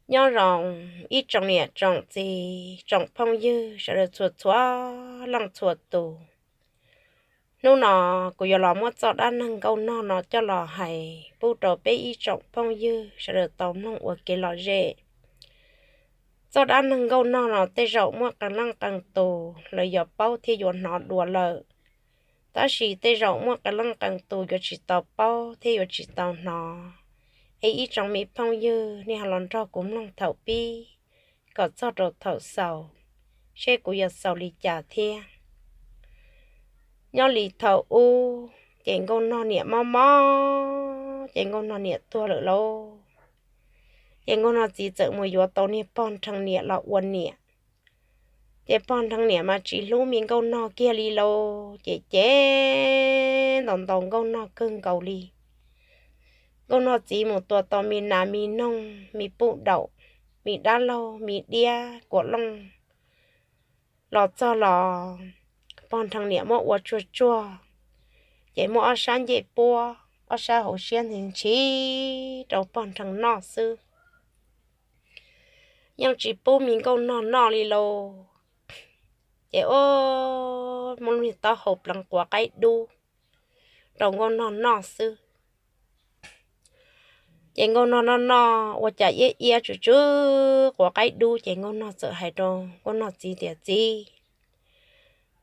Nyob zoo ib tsoom niam tsoom txiv tsoom phooj ywg sawv daws txhua txhua leej txhua tus. Hnub no kuv yuav los muab txoj dab neeg nkauj nog no coj los hais pub rau peb ib tsoom phooj ywg sawv daws tau mloog ua kev lom zem. Txoj dab neeg nkauj nog no tej zaum muaj qee leej qee tus lawv yuav paub thiab yuav hnov dua lawm, tab sis tej zaum muaj qee leej qee tus yuav tsis tau paub thiab yuav tsis tau hnov. Es ib tsoom me phooj ywg nej ho los nrog kuv mloog thaum pib kom txog rau thaum xaus, seb kuv yuav xaus li cas thiab. Nyob li thaum ub ces nkauj nog niam mob mob ces nkauj nog niam tuag lawm lauj. Ces nkauj nog txiv txawm mus yuav tau niag pog nrhee niam los ua niam. Ces pog nrhee niam mas tsis hlub me nkauj nog kiag li lauj, ces cem ntaus ntaus nkauj nog kawg nkaus li. Nkauj nog txiv mus tua tau me nas me noog me puj daum, me dab laug me diab kuam looj los txog los pog nrhee niam muab ua tsuag tsuag, ces muab ob sab ncej puab ob sab hauv siab ntshiv ntshiv rau pog nrhee noj xwb, yeej tsis pub me nkauj nog noj li lauj. Ces ua muab lub niag taub hau pleev quav qaib dub rau nkauj nog noj xwb. Ces nkauj nog noj noj ua cas iab iab tsw tsw quav qaib dub, ces nkauj nog txawm hais rau nkauj nog txiv tias, Txiv,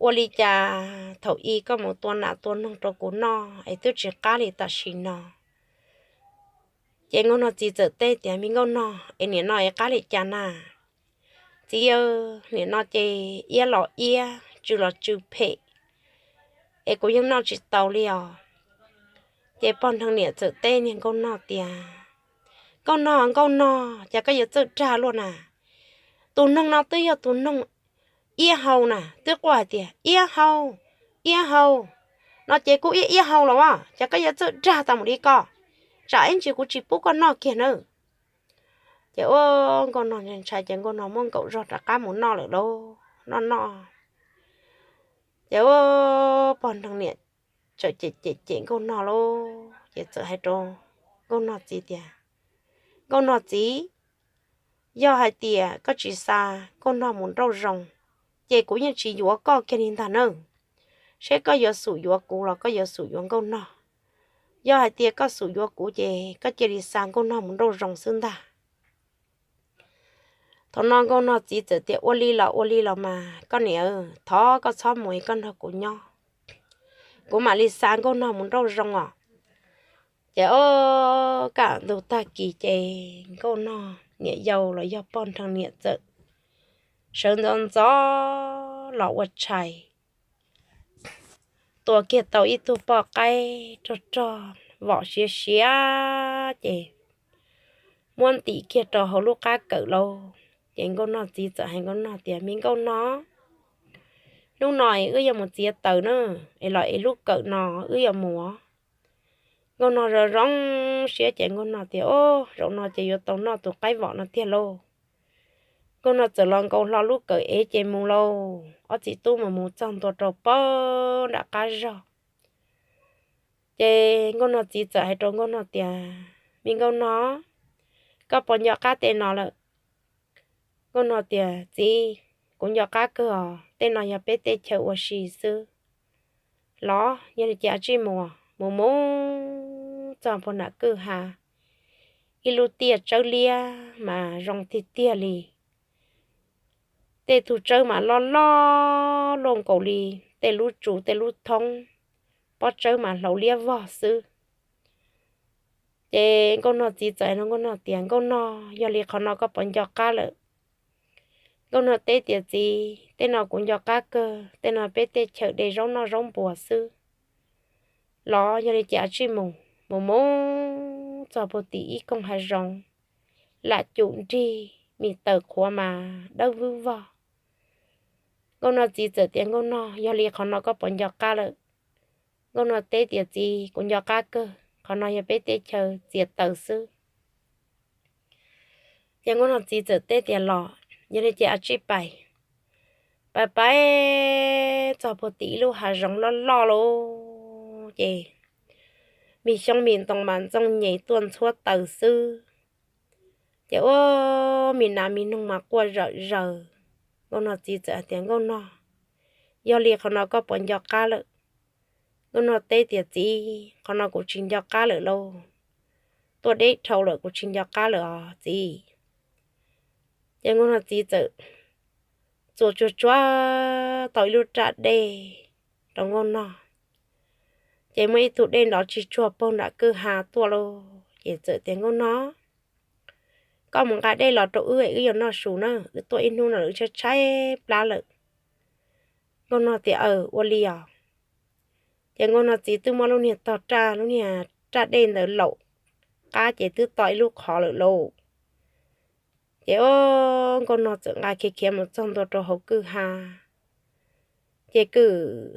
ua li cas thaum i koj mus tua nas tua noog rau kuv noj es twb tsis qab li tam sim no? Ces nkauj nog txiv txawm teb tias, Me nkauj nog, es nim no es qab li cas na? Txiv aw, nim no ces iab los iab, tsw los tsw phem, es kuv yeej noj tsis tau li os. Ces pog nrhee niam txawm teb niag nkauj nog tias, Nkauj nog, nkauj nog, cas koj yuav txawj dag luaj na? Tus noog no twb yog tus noog iab hau na, twb quaj hais tias, Iab hau, iab hau, no ces kuj iab iab hau los as, cas koj yuav txawj dag tas mus li ko? Tsam ib ntsis kuv tsis pub koj noj kiag nawb. Ces ua nkauj nog ntshai, ces nkauj nog muab nkaum zog rov qab mus noj lawm lauj. Noj noj, ces ua pog nrhee niam txawm cem cem cem nkauj nog lauj, ces txawm hais rau nkauj nog txiv tias, Nkauj nog txiv, yog hais tias koj tsis xa nkauj nog mus nrauj zoo, ces kuv yeej tsis yuav koj kiag li ntag nawb. Seb koj yuav xub yuav kuv los koj yuav xub yuav nkauj nog. Yog hais tias koj xub yuav kuv ces koj cia li xa nkauj nog mus nrauj zoo xwb ntag. Thaum no nkauj nog txiv txawm tias, Ua li los ua li los mas koj niam, thov koj txhob mus, koj nrog kuv nyob, kuv mam li xa nkauj nog mus nrauj zoo os. Ces ua kaj ntug tag kis ces nkauj nog niam yau los yog pog nrhee niam txawm sawv ntxov ntxov los ua tshais, tua kiag tau ib tug poj qaib rog rog vom siav siav, ces muab ntim kiag rau hauv lub qab kawm lauj. Ces nkauj nog txiv txawm hais nkauj nog tias, Me nkauj nog, hnub no es wb yuav mus txiav taws na, es los ev lub kawm no wb yuav mus. Nkauj nog zoo zoo siab ces nkauj nog tias, Au, zaum no ces yuav tau noj tus qaib vom no tiag lauj. Nkauj nog txawm los nkaus hlo lub kawm ev ces mus lauj. Ob txiv tub mus mus txog ntua rau pem nram qab zog, ces nkauj nog txiv txawm hais rau nkauj nog tias, Me nkauj nog, koj puas nco qab tej no lawm? Nkauj nog tias, Txiv, kuv nco qab kawg os, tej no yog peb teb chaws ua si xwb. Los yog li ces cia li mus, mus mus txog puag nram kwj ha, ib lub tiaj tsawb liab mas zoo tiag tiag li. Tej tug tsawb mas loj loj luaj nkaus li tej lub tsu tej lub thoob, pob tsawb mas hlauv liab vog xwb. Ces nkauj nog txiv txawm hais rau nkauj nog tias, Nkauj nog, yog li qhov no koj puas nco qab lawm? Nkauj nog teb tias, Txiv, tej no kuv nco qab kawg, tej no peb teb chaws de zaub noj zaub npuas xwb. Los yog li ces cia li mus, mus mus txog puag tim ib koog hav zoov, lam cum nrig, me taws qhuav mas dawb vwb vog. Nkauj nog txiv txawm tias, Nkauj nog, yog li qhov no koj puas nco qab lawm? Nkauj nog teb tias, Txiv, kuv nco qab kawg, qhov no yog peb teb chaws txiav taws xwb. Ces nkauj nog txiv txawm teb tias, Los yog li ces cia li pais. Pais pais txog puag tim ib lub hav zoov loj loj lauj, ces me xyoob me ntoo mas ntxooj nyem tuaj ntxhuab taws xwb. Ces ua, me nas me noog mas quaj zawm zaws. Nkauj Nog txiv txawm hais tias, Nkauj Nog, yog li qhov no koj puas nco qab lawm? Nkauj Nog teb tias, Txiv, qhov no kuv tsis nco qab lawm lauj. Tuaj deb dhau lawm, kuv tsis nco qab lawm os txiv. Ces Nkauj Nog txiv txawm txuas tsuag tsuag tau ib lub raj dej rau Nkauj Nog. Ces muaj ib tug dej nrov tsis tsuag puag nram kwj ha tuaj lauj, ces txawm tias, Nkauj Nog, koj mus nqa dej los rau wb, wb yuav noj su na, wb tuaj ib hnub no lawm tshaib tshaib plab lawm. Nkauj Nog tias, Aws, ua li os. Ces Nkauj Nog txiv twb muab lub niag tog raj, lub niag raj dej ntawd laum qab ces twb to ib lub qhov lawm lauj. Ces o, Nkauj Nog txawm nqa khiav khiav mus txog ntua rau hauv kwj ha. Ces kwj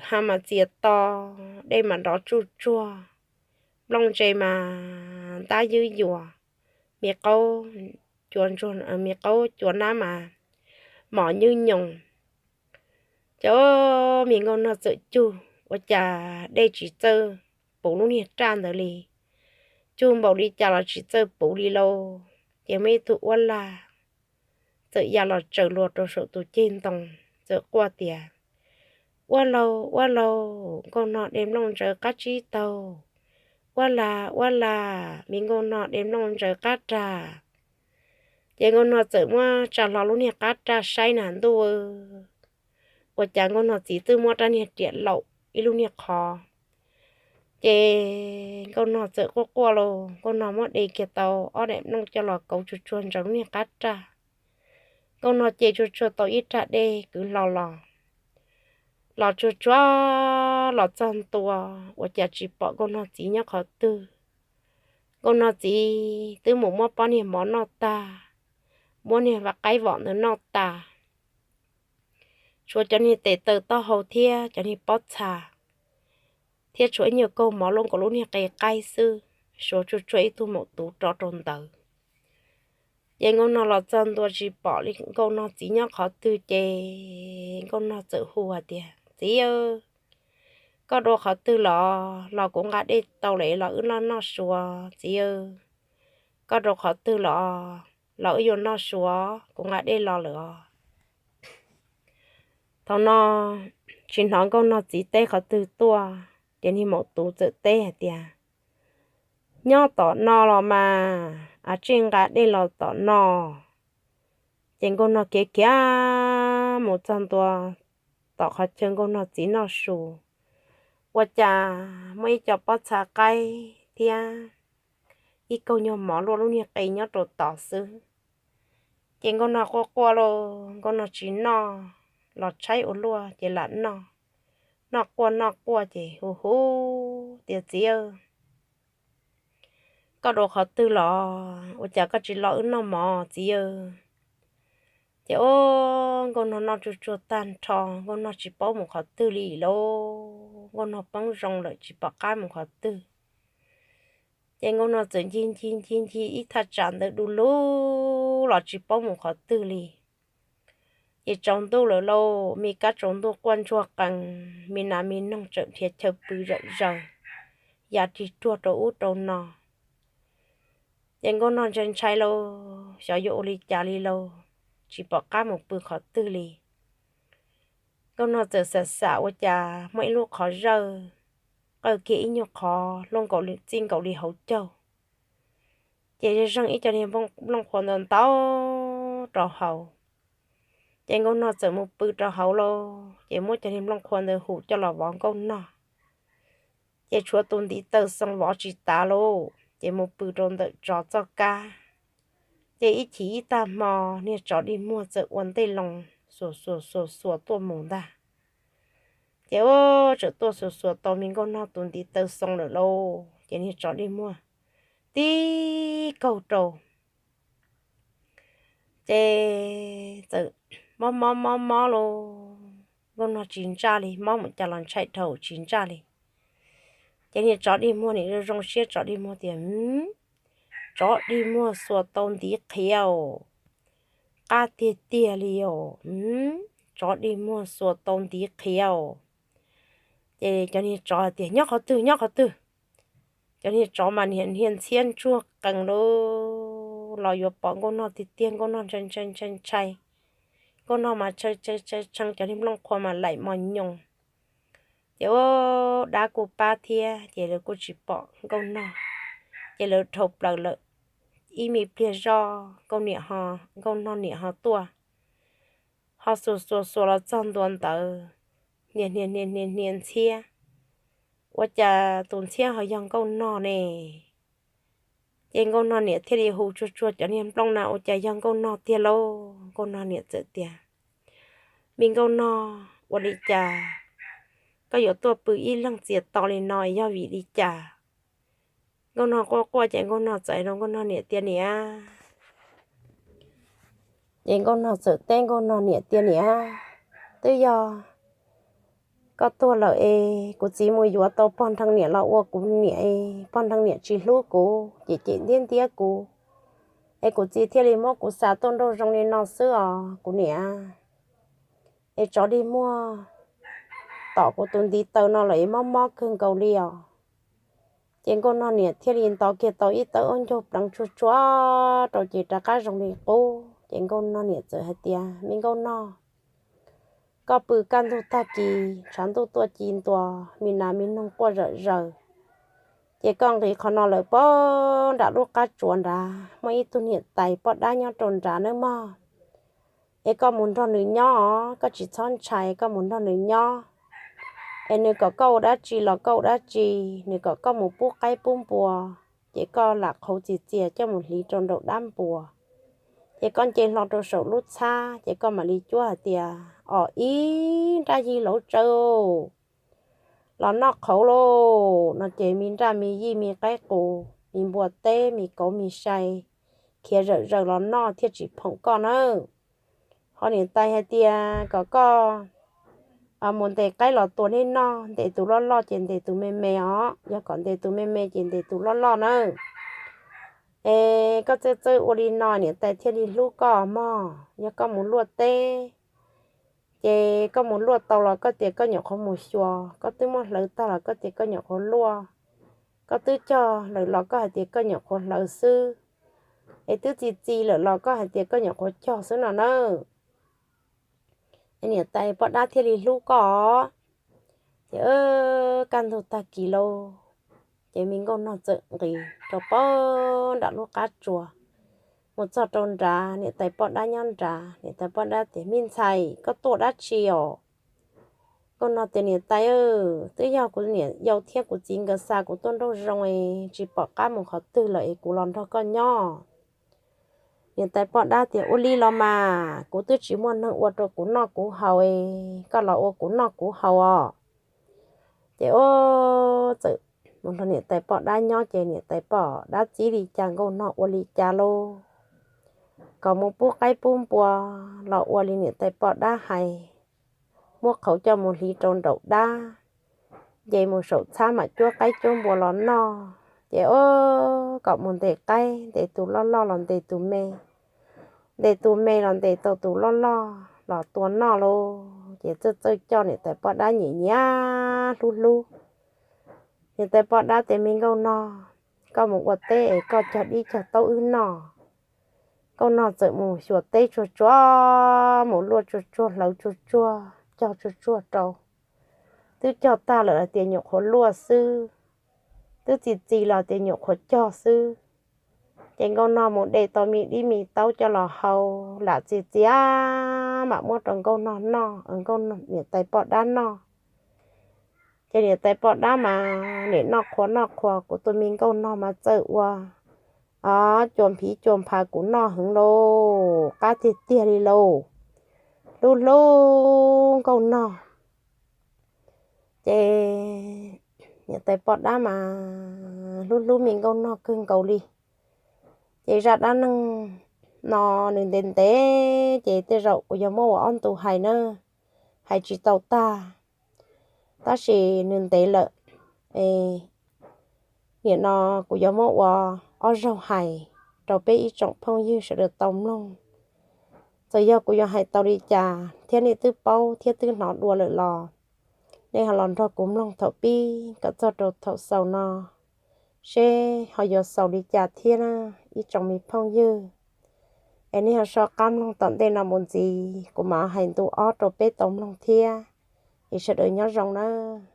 ha mas txias to, dej mas nrov tsuj tsuag, nplooj ntse mas ntab ywb yuas, me qaub, me qaub cua nab mas mos nyuj nyoos. Ces o, me Nkauj Nog txawm cug ua cas dej tsis txawj puv lub niag raj ntawd li, cug npaum li cas los tsis txawj puv li lauj. Ces muaj ib tug uab lag txawm ya los tsaws lua rau saum tus ceg ntoo, txawm quaj tias, Uab laug, uab laug, Nkauj Nog de nplooj ntsaws qab tsib taug. Uab lag, uab lag, me Nkauj Nog de nplooj ntsaws qab rag. Ces Nkauj Nog txawm muab tsa hlo lub niag qab raj saib na ntuj, ua cas Nkauj Nog txiv twb muab rab niag riam laum ib lub niag qhov. Ces Nkauj Nog txawm quaj quaj lauj, Nkauj Nog muab de kiag tau ob daim nplooj coj los kauv tsuag tsuag ntsaws lub niag qab raj. Nkauj Nog ce tsuag tsuag tau ib raj dej kwv hlo los, los tsuag tsuag los txog ntua, ua cas tsis pom Nkauj Nog txiv nyob qhov twg. Nkauj Nog txiv twb mus muab pob niag mov noj tag, muab niag qaib vom ntawd noj tas, tshuav cov niag tes taw taub hau thiab cov niag pob txha, thiab tshuav ib nyuag kaug mov loj nkaus lub niag qe qaib xwb, suav tsuag tsuag ib tug maum tuv rov rau ntawd. Ces Nkauj Nog los txog ntua tsis pom li Nkauj Nog txiv nyob qhov twg, ces Nkauj Nog txawm hu hais tias, Txiv aw, koj rau qhov twg los? Los kuv nqa dej tau lawm los wb noj noj suav, txiv aw. Koj rau qhov twg los? Los wb yuav noj suav, kuv nqa dej los lawm os. Thaum no tsis hnov Nkauj Nog txiv teb qhov twg tuaj, ces niag maum tuv txawm teb hais tias, Nyob tom no los mas, a tsij nqa dej los tom no. Ces Nkauj Nog khiav khiav mus txog ntua tom qhov chaw Nkauj Nog txiv noj su, ua cas muaj ib co pob txha qaib thiab ib kaug nyuag mov luaj lub niag qe nyob rau tod xwb. Ces Nkauj Nog quaj quaj lauj, Nkauj Nog tsis noj los tshaib ua luaj ces lam noj. Noj quaj noj quaj ces hu hu tias, Txiv aw, koj rau qhov twg los? Ua cas koj tsis los wb noj mov, txiv aw? Ces o, Nkauj Nog noj tsuag tsuag tag nrho, Nkauj Nog tsis paub mus qhov twg li lauj. Nkauj Nog poob zoo lawm tsis pom qab mus qhov twg. Ces Nkauj Nog txawm ncig ncig ncig ncig ib thaj tsam ntawd du lug los tsis paub mus qhov twg li. Ces tsaus ntuj lawm lauj, me kab tsaus ntuj quaj ntsuag qees, me nas me noog tseem dhia chaw pw zawm zaws, ya rig ruag rau ub rau no. Ces Nkauj Nog ntshai ntshai lauj, xyov yuav ua li cas li lauj, tsis pom qab mus pw qhov twg li. Nkauj Nog txawm xam xam ua cas muaj ib lub qhov zawj qawj kiag ib nyuag qhov luaj nkaus li, txij nkaus li hauv caug. Ces zeeg ib co niag nplooj qhuav ntawd ntau rau hauv. Ces Nkauj Nog txawm mus pw rau hauv lauj, ces muab cov niag nplooj qhuav ntawd hum coj los vov Nkauj Nog. Ces tshuav tus ntiv taw xoo vov tsis tav lauj, ces mus pw rau ntawm tsov txoj kab. Ces ib chim ib tag hmo niag tsov dig muag txawm ua ntej loo xuas xuas xuas xuas tuaj mus ntag. Ces ua tseem tuaj xuas xuas tau me Nkauj Nog tus ntiv taw xoo lawm lauj, ces niag tsov dig muag tib kaug rau. Ces txawm mob mob mob mob lauj, Nkauj Nog tsis ntsaj li, mob mus cas los ntshai dhau tsis ntsaj li. Ces niag tsov dig muag nim zoo zoo siab, tsov dig muag tias, Tsov dig muag xuas tau ntiv qhiav os, qab tiag tiag li os, tsov dig muag xuas tau ntiv qhiav os. Ces cov niag tsov hais tias, Nyob qhov twg, nyob qhov twg? Cov niag tsov mas niag hnia ntxhiab ntsuag qees lauj. los yuav pom Nkauj Nog tiag tiag. Nkauj Nog ntshai ntshai ntshai ntshai, Nkauj Nog mas tshee tshee tshee, cov niag nplooj qhuav mas laim mos nyoos. Ces ua dab kuj pab thiab ces lawv kuj tsis pom Nkauj Nog. Ces lawv dhau plaws lawm ib me pliag zoj, Nkauj Niam, Nkauj Nog niam ho tuaj, ho xuas xuas xuas los txog ntua ntawd, hnia hnia hnia hnia hnia ntxhiab, ua cas tus ntxhiab ho yog Nkauj Nog ne? Ces Nkauj Nog niam thiaj li hu tsuag tsuag cov niag nplooj na, ua cas yog Nkauj Nog tiag lauj. Nkauj Nog niam txawm tias, Me Nkauj Nog, ua li cas koj yuav tuaj pw ib leeg txias to li no yog vim li cas? Nkauj Nog quaj quaj ces Nkauj Nog txawm hais rau Nkauj Nog niam tias, Niam, ces Nkauj Nog txawm teb Nkauj Nog niam tias, Niam, twb yog koj tuag lawm es kuv txiv mus yuav tau pog nrhee niam los ua kuv niam es pog nrhee niam tsis hlub kuv ces cem ntiab ntiab kuv, es kuv txiv thiaj li muab kuv xa tuaj nrauj zoo li no xwb os kuv niam. Es tsov dig muag tom kuv tus ntiv taw no lawm es mob mob kawg nkaus li os. Ces Nkauj Nog niam thiaj li nto kiag tau ib tawb ob ncaug pleev tsuag tsuag rau ces rov qab zoo li qub. Ces Nkauj Nog niam txawm hais tias, Me Nkauj Nog, koj pw kaj ntug tag kis tshav ntuj tuaj ci ntua, me nas me noog quaj zawm zaws, ces koj nqis qhov no lawm pog nram lub qab tsuas nrad muaj ib tug niam tais poj dab nyob rau nrad nawb mog. Es koj mus nrog nws nyob os, koj tsis txhob ntshai, koj mus nrog nws nyob. Es nws kom koj ua dab tsi los koj ua dab tsi, nws kom koj mus pub qaib pub npua, ces koj lam qhauv txias txias coj mus hliv rau nraum dab npua. Ces koj nce hlo rau saum lub txhab ces koj mam li cuab hais tias, Os ib nrab yij lauv tsawv, los noj qhauv lauj no ces me nraj me yij me qaib qus me npua teb me kauv me sai khiav zawm zaws los noj thiaj tsis phoom koj nawb. Ho niam tais hais tias kom koj mus ntes qaib los tua neb noj, ntes tus loj loj ces ntes tus me me os, yog kom ntes tus me me ces ntes tus loj loj nawb. Es koj txawj txawj ua li no niam tais thiaj li hlub koj mog. Yog koj mus luaj teb ces koj mus luaj tau los koj tias koj nyuam qhuav mus xyuas, koj twb muab hlawv tag los koj tias koj nyuam qhuav luaj, koj twb cog lawm los koj hais tias koj nyuam qhuav hlawv xwb, es twb txi txi lawm los koj hais tias koj nyuam qhuav cog xwb no nawb. Es niam tais poj dab thiaj li hlub koj. Ces kaj ntug tag kis lauj, ces me nkauj nog txawm nqis rau pog nram lub qab tsuas, mus txog rau nrad niam tais poj dab nyob nrad. Niam tais poj dab tias, Me ntxhais, koj tuaj dab tsi os? Nkauj nog tias, Niam tais, twb yog kuv niam yau thiab kuv txiv nkawd xa kuv tuaj nrauj zoo es tsis pom qab mus qhov twg lawm es kuv los nrog koj nyob. Niam tais poj dab tias, Ua li los mas kuv twb tsis muaj neeg ua rau kuv noj kuv haus es koj los ua kuv noj kuv haus os. Ces txawm mus nrog niam tais poj dab nyob ces niam tais poj dab txib li cas nkauj nog ua li cas lauj. Kom mus pub qaib pub npua los ua li niam tais poj dab hais, muab qhauv coj mus hliv rau nraum dab, nce mus saum txhab mam cuab qaib cuab npua los noj. Ces kom mus ntes qaib, ntes tus loj loj los ntes tus me, ntes tus me los ntes tau tus loj loj los tua noj lauj. Ces txawj txawj coj niam tais poj dab nyiam nyiam hlub hlub. Niam tais poj dab tias, Me nkauj nog, koj mus ua teb es koj cog dib cog taub wb noj. Nkauj nog txawm mus xyuas teb tsuag tsuag, mus luaj tsuag tsuag hlawv tsuag tsuag cog tsuag tsuag rau. Twb cog tag lawm los tias nyuam qhuav luaj xwb, twb txi txi los tias nyuam qhuav cog xwb. Ces nkauj nog mus de tau me dib me taub coj los hau, lam txi txiav mam muab rau nkauj nog noj, nkauj niam tais poj dab noj. Ces niam tais poj dab mas nim noj qhuav noj qhuav, kuv tus me nkauj nog mas txawj ua cua nphiv cua nphav kuv noj heev lauj, qab tiag tiag li lauj, hlub hlub nkauj nog. Ces niam tais poj dab mas hlub hlub me nkauj nog kawg nkaus li. Ces zaj dab neeg no nws ntev ntev ces tej zaum kuv yuav muab ua ob ntu hais na, hais tsis tau tag, tab sis nws ntev lawm. Nim no kuv yuav muab ua ob zaug hais rau peb ib tsoom phooj ywg sawv daws tau mloog. Txawm yog kuv yuav hais tau li cas thiab nej twb paub thiab twb hnov dua lawm los nej ho los nrog kuv mloog thaum pib kom txog rau thaum xaus no, seb ho yuav xaus li cas thiab na. ib tsoom me phooj ywg, es nej ho so qab mloog tom ntej no mus ntxiv, kuv mam hais ntu ob rau peb tau mloog thiab. Es sawv daws nyob zoo nawb.